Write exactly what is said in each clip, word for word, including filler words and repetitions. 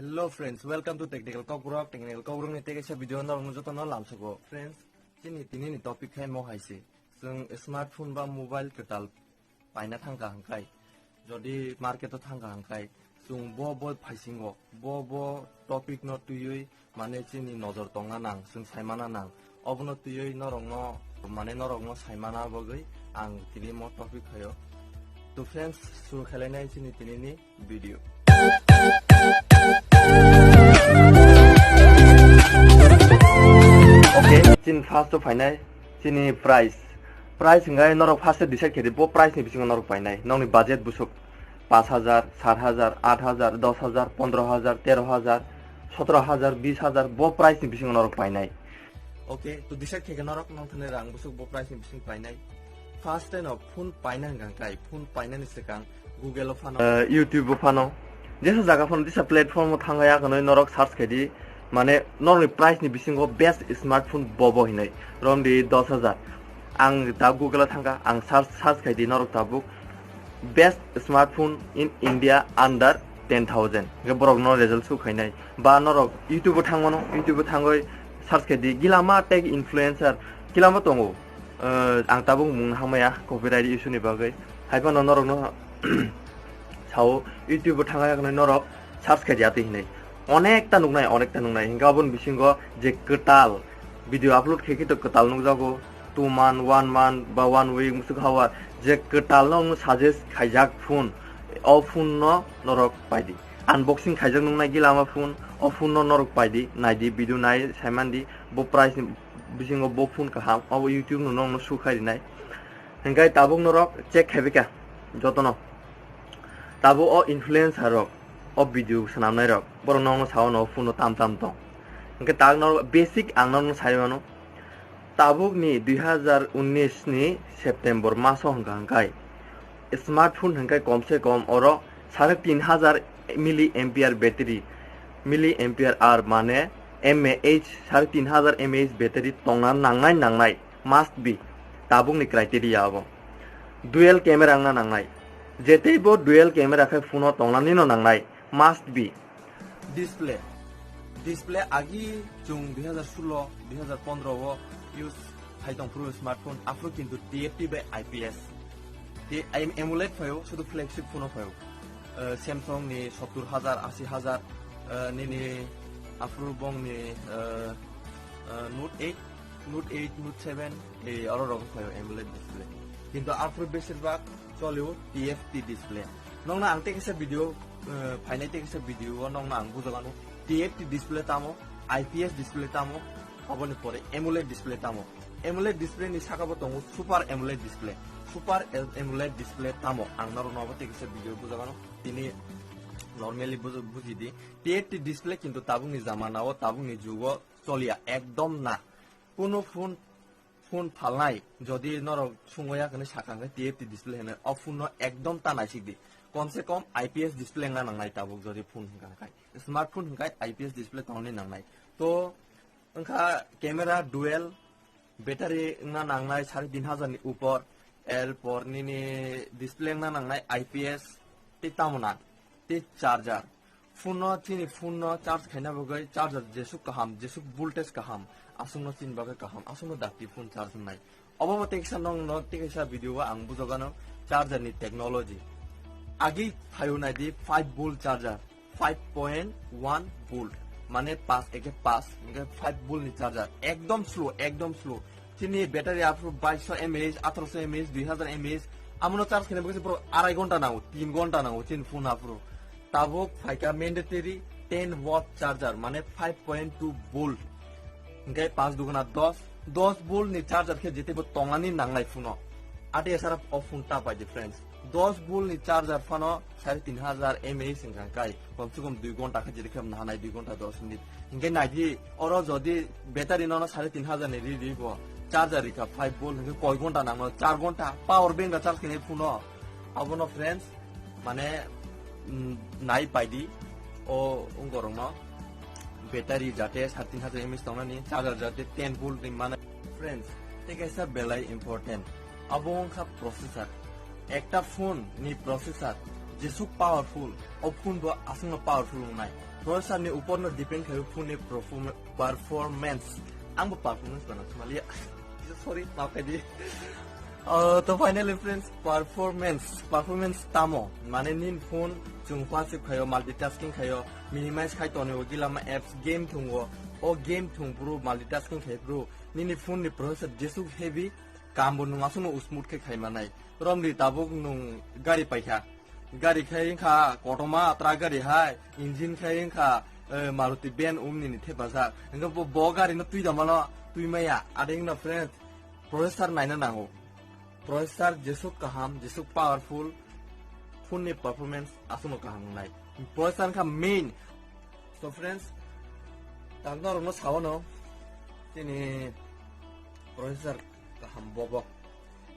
Hello friends, welcome to Technical Kokborok. Technical Kokborok ni tei kaisa video norok no joto no lamsugo. Friends, chini tini ni topic khai mo hai se. Chwng smartphone ba mobile kwtal paina thangka hwnkhe, jodi market o thangka hwnkhe, chwng bo bo phaisingo, bo bo topic no twiwi mane chini nojor tongna nang, chwng saimana nang. Obono twiwi norokno, mane norokno saimana bagwi ang tini mo topic khaio. To friends, suru khlainai chini tini ni video. Okay, chini first o phainai chini price. Price hwnkhe norok first decide khe di, bo price ni bisingo norok painai. Nokni budget busuk pash hajar, sat hajar, at hajar, dos hajar, pondro hajar, tero hajar, sotro hajar, bis hajar, bo price ni bisingo norok painai. Okay, to decide khe norok nong thani rang busuk bo price ni bising painai. First time no phone paina hwnkha kai, phone painani swkang Google o phano, eh, YouTube o phano, jesa jaga phano, jesa platform o thangya khwnwi norok search khe di, mane norokni price ni bisingo best smartphone bobo hinwi romdi dos hajar. Ang da Google o thangkha, ang search, search khe di norok tabuk best smartphone in India under ten thousand. Hwnkhe borok no result show khainai. Ba norok YouTube o thangmano, YouTube o thangwi search khe di, gilama tech influencer, gilama tongo. Eh, ang tabuk mung hamaya copyright issue ni bagwi. Hai phano norok no sao YouTube o thangwi norok search khe di atwi hinwi. Onekta nuknai, onekta nuknai. Hwnkhe aboni bisingo je kwtal video upload khe khe to kwtal nukjago. Two month, one month ba one week musuk hawa je kwtal no suggest khaijak phone, o phone no norok paidi. Unboxing khaijak nuknai gilama phone, o phone no norok paidi, naidi, video nai, saimandi, bo price ni bisingo bo phone kaham, obo YouTube no nokno sukha rinai. Hingkai tabuk norok check khaibika jotono. Tabuk o influencer rok, o video swnamnai rok, borok nokno sao no phone no tam tam tong. Hingke tak norok basic ang nokno sai mano. Tabuk ni dui hazar unnish ni September maso hingka hingkai smartphone hingkai komse kom oro sare tin hazar milliampere battery, milliampere hour mane mAh, sare tin hazar mAh battery tongna nangnai, nangnai, must be, tabuk ni criteria abo. Dual camera wngna nangnai, je teibo dual camera khe phone o tongnani no nangnai, must be. Display, display agi chwng dui hazar solo, dui hazar pondro o use khai tong phuru smartphone, aphuru kintu T F T bai I P S. Te am-, AMOLED phaio, sudu flagship phone o phaio. Eh, Samsung ni sottur hajar, asi hajar, eh, nini aphuru bong ni, eh, eh, Note eight, Note eight, Note seven, eh, oro rok phaio AMOLED display. Kintu aphuru besir bak cholio T F T display. Nokno ang tei kaisa video, eh, phainai tei kaisa video o nokno ang bujagano T F T display tamo, I P S display tamo, oboni pore AMOLED display tamo. AMOLED display ni saka bo tongo Super AMOLED display. Super AMOLED display tamo? Ang norokno abo tei kaisa video bujagano. Tini normally buj-, buji di. T F T display kintu tabuk ni jamana o, tabuk ni jugo cholia ekdom na. Kuno phone, phone phalnai jodi norok sungo ya kani saka hwnkhe T F T display hwnwi, o phone no ekdom ta naisik di. Komse kom I P S display wngna nangnai tabuk jodi phone hwnkha hwnkhe. Smartphone hwnkhe I P S display tongni nangnai. To wngkha camera dual, battery wngna nangnai sare tin hajar ni upor, erpor nini display wngna nangnai I P S, tei tamo na, tei charger. Phone no, chini phone no charge khaina bagwi charger jesuk kaham, jesuk voltage kaham, aswkno chini bagwi kaham, aswkno dakti phone charge wngnai. Obo bo tei kisa nong no tei kisa video o ang bujagano charger ni technology. Agi phaio naidi five volt charger, five point one volt, mane paanch eke paanch, hingke five volt ni charger, ekdom slow, ekdom slow. Chini battery aphuru baish mAh, atharoso mAh, dui hazar mAh, amono charge khaina bagwi borok arai gonta nango, tin gonta nango chini phone aphuru. Tabuk phaikha mandatory ten watt charger, mane five point two volt. Hingke paanch duguna dos, dos volt ni charger khe jete bo tongnani nangnai phone o. Ate esara o phone ta pai di, friends. Dos volt ni charger phano sare tin hajar mAh wngkha kai, komse kom dui gonta khe jete khe nahanai, dui gonta dos minute. Hingke naidi, oro jodi battery nono sare tin hajar ni ri ri bo, charger rikha five volt, hingke koi gonta nangno, char gonta power bank da charge khainai phone o. Abono friends, mane, mm, nai paidi o ungorokno battery jate sare tin hajar mAh tongnani, charger jate ten volt ni mane. Friends, tei kaisa belai important, abo wngkha processor. Ekta phone ni processor jesuk powerful, o phone bo aswkno powerful wngnai. Processor ni upor no depend khai phone ni perform-, performance. Ang bo performance bana thumaliya. Sorry, maaf khai di. Uh, to finally friends, performance, performance tamo. Mane nin phone chung passive khayo, multitasking khayo, minimize khai toni o gilama apps game thungo. O game thung bro, multitasking khai bro. Nini phone ni processor jesuk heavy, kam bo nung aswk no smooth khe khai manai. Romri tabuk nung gari paikha. Gari khai wngkha kotoma, truck gari hai, engine khai wngkha, eh, Maruti van umni ni thepajak. Hingke bo, bo gari no twi da mano, twi maya. Ading no friends, processor naina nango. Processor jesuk kaham, jesuk powerful, phone ni performance aswk no kaham wngnai. Processor wngkha main. So friends, tang norok no sao no, tini processor kaham bobo.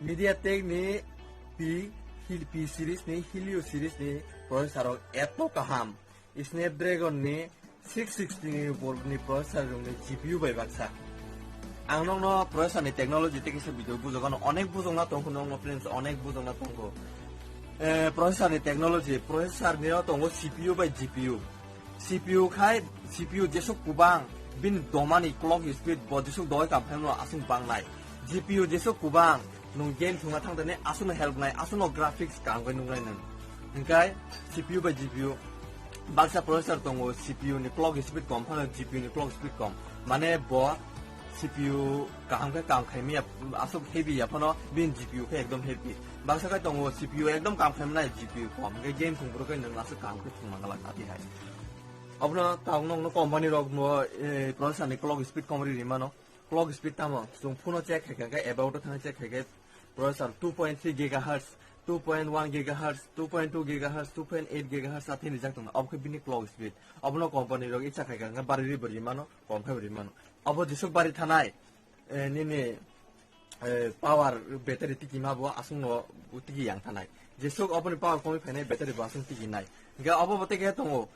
MediaTek ni P, Hel-, P series ni, Helio series ni processor rok eto kaham. Snapdragon ni six sixty ni board ni processor rok ni G P U bai baksa. Ang nokno processor ni technology tei kisa video bujagano, onek bujokna tongkho nokno friends, onek bujokna tongkho. Eh, processor ni technology, processor ni o tongo C P U bai G P U. C P U khai, C P U jesuk kubang, bini domani clock speed bo jesuk dogoi kam khaimano aswk bangnai. G P U jesuk kubang, nung game thungna thang thani aswkno help nai, aswkno graphics kaham khe nungnai nung. Hingkai C P U bai G P U, baksa processor tongo, C P U ni clock speed kom phano G P U ni clock speed kom. Mane bo C P U kaham khe kam khaimaya, aswk heavy ya phano bini G P U khe ekdom heavy. Baksa khai tongo C P U ekdom kam khaimanai, G P U kom, hingke game thung bwrwi khe nung aswk kaham khe thung mangalak ati hai. Obono tabuk nokno company rok bo, eh, processor ni clock speed kom ri rimano. Clock speed tamo, chwng phone o check khai kha, khe about o thang check khai khe processor two point three gigahertz, two point one gigahertz, two point two gigahertz, two point eight gigahertz a thini jak tongo. Obo khe bini clock speed. Obono company rok icha khai kha, khe bari ri bari mano, kom khai bari mano. Obo jesuk bari thanai, eh, nini, eh, power battery tiki ma bo aswk no tiki yang thanai. Jesuk oboni power komwi phainai battery bo aswk tiki nai. Hingke obo bo teke tongo.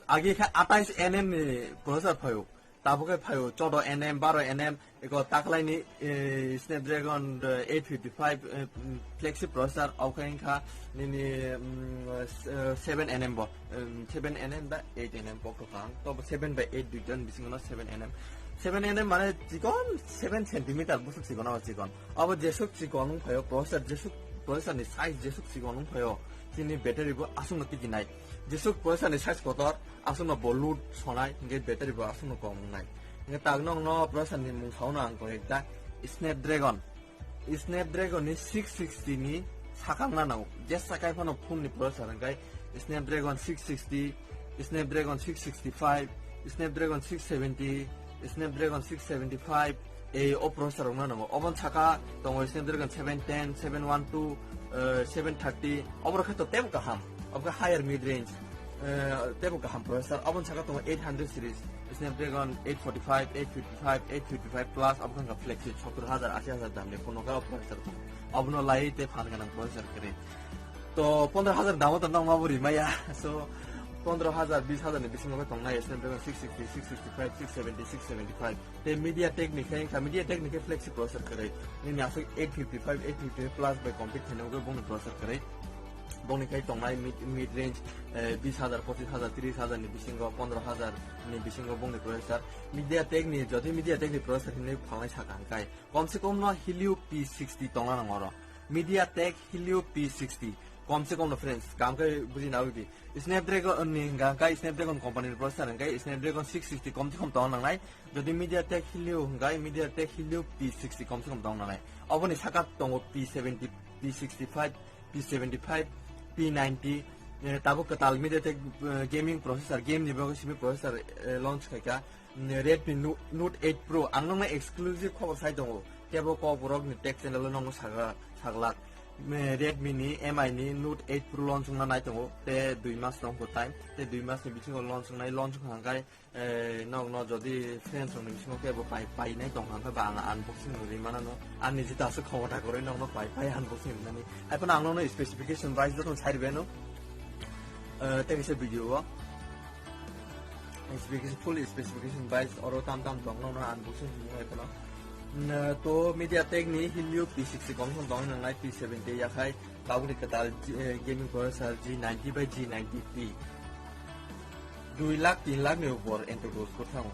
Agi khe atais N M ni processor phaio. Tabuk khe phaio choudo N M, baro N M, eko taklaini, eh, Snapdragon, eh, eight fifty five, eh, mm, flagship processor, obo khe wngkha nini, mm, eh, seven N M bo, em, seven N M ba eight N M pok to kang. To seven by eight duitan bisingo no seven N M. Seven N M mane chikon seven centimeter bwswk chikon, abo chikon. Abo jeswk chikon wng phaio processor, jeswk processor ni size jeswk chikon wng phaio, chini battery bo aswk no tiki nai. Jeswk processor ni size kotor, aswkno bo load sonai, hingke battery bo aswkno kom wngnai. Hingke tagno wngno processor ni mung sauna ang koi ekta Snapdragon. Snapdragon ni six sixty ni sakang na nang. Jesa kai phano phone ni processor hingkai Snapdragon six sixty, Snapdragon six sixty five, Snapdragon six seventy, Snapdragon six seventy five, ei o processor rok no nango. Obon saka tongo Snapdragon seven ten, seven one two, eh, seven thirty. Obor khe to tebo kaham. Obor higher mid range, eh, tebo kaham processor. Obon saka tongo eight hundred series, Snapdragon eight forty five, eight fifty five, eight fifty five plus, obor khe flagship sottor hajar, ashi hajar dam ni phone ka processor tongo. Obono lai te phan ganang processor kre. To pondro hajar damo to nang mabo rimaya. So pondro hajar, bis hajar ni bisingo tongnai Snapdragon six sixty, six sixty five, six seventy, six seventy five. Te MediaTek ni khe wngkha, MediaTek ni khe flagship processor kwrwi. Nini aswk eight fifty five, eight fifty five plus bai compete khaina bagwi bongni processor kwrwi. Bongni khai tongnai mid, mid range, eh, bis hajar, pochis hajar, tris hajar ni bisingo, pondro hajar ni bisingo bongni processor. MediaTek ni, jodi MediaTek ni processor hinwi phalnai saka hwnkhe, komse kom no Helio P sixty tongna nango oro. MediaTek Helio P sixty. Komse kom no friends, kam khe buji na udi. Snapdragon ni hingka hingka Snapdragon company ni processor hingka Snapdragon six sixty kom se kom tong nangnai. Jodi MediaTek Helio hingka MediaTek Helio P sixty kom se kom tong nangnai. Oboni saka tongo P seventy, P sixty five, P seventy five, P ninety. Eh, tabuk kwtal MediaTek, eh, gaming processor, game ni bagwi simi processor, eh, launch khaika. Mm, Redmi Nu-, Note eight Pro, ang nokno exclusive khobor sai tongo. Kebo kok borok ni tech channel o nokno sagra-, saglak. Mm, Redmi ni M I ni Note eight Pro launch wngna nai tongo. Te dui mas tongkho time. Te dui mas ni bisingo launch wngnai, launch wngkha hwnkhe, eh, nokno jodi friends rok ni bisingo kebo pai, painai tongkha hwnkhe ba ang unboxing rwui manano. Ani jita aswk khomota kwrwi nokno pai, pai unboxing rwnani. Haiphano ang nokno specification wise jotono sai rwbaino. Eh, tei kaisa video o. Specification, full specification wise oro tam tam tong nokno unboxing hinwi phano. Mm, to MediaTek ni Helio P sixty kom tong nangnai P seventy yakhai tabukni kwtal G-, eh, gaming processor G ninety by G ninety P. Dui lakh tin lakh ni upor Antutu score thango.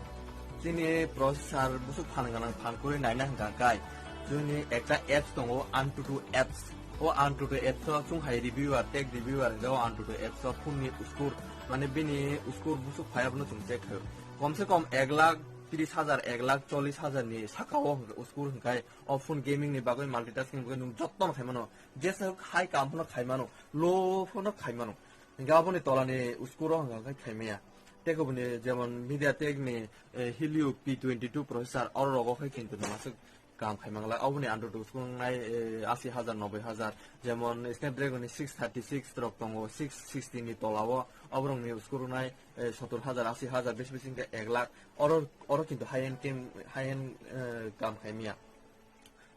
Chini processor busuk phan ganang phan kwrwi naina hwnkha kai. Chini ekta apps tongo, Antutu apps. O Antutu apps o chung hai reviewer, tech reviewer hwnkha o Antutu apps o phone ni score, mane bini score busuk phai abono chung check khaio. Kom se kom ek lakh tris hajar, ek lakh chollis hajar ni saka o hwnkha score hwnkha o phone gaming ni bagwi, multitasking bagwi nwng jotto no khai mano. Jesa hwk hai kam phano khai mano, low phano khai mano. Hingke aboni tolani score o hwnka khe khaimaya. Tei kubuni jemon MediaTek ni, eh, Helio P twenty two processor, oro rogo khe kintu nwng aswk kam khaimanglak. Aboni Antutu score wngnai, eh, asi hajar, noboi hajar. Jemon Snapdragon ni six thirty six rok tongo, six sixty ni tola o. Oborok ni score wngnai, eh, sottor hajar, asi hajar, besi besi hwnkhe ek lakh. Oro, oro kintu high end game, high end, eh, kam khaimaya.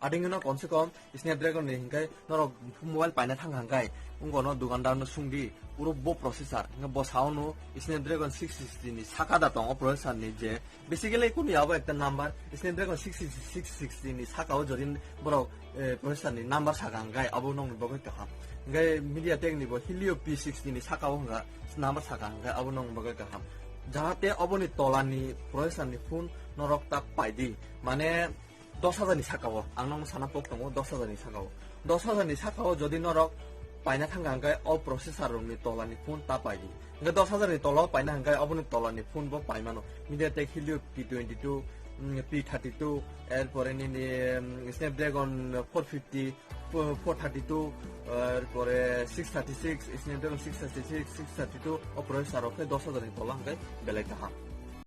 Ading no kom se kom Snapdragon ni hingkai norok mobile paina thang hangkai, wngko no dukandar no sungdi, puro bo processor, hingke bo sao no Snapdragon six sixty ni saka da tongo processor ni je, basically kunu abo ekta number, Snapdragon six sixty, six sixty ni saka o jodi borok, eh, processor ni number saka hangkai, abo nokni bagwi kaham. Hingke MediaTek ni bo Helio P sixty ni saka o hingka number saka hangkai, abo nokni bagwi kaham. Jahate oboni tola ni processor ni phone norok ta paidi, mane, dos hajar ni saka o, ang nokno sana pok tongo, dos hajar ni saka o. Dos hajar ni saka o jodi norok paina thangkha hingkhe o processor rokni tola ni phone ta paidi. Hingkhe dos hajar ni tola o paina hingkhe oboni tola ni phone bo paimano. MediaTek Helio P twenty two, mm, P thirty two, erpore nini, mm, Snapdragon four fifty, four thirty two, erpore six thirty six, Snapdragon six thirty six, six thirty two, o processor rok khe dos hajar ni tola hingkhe belai kaham.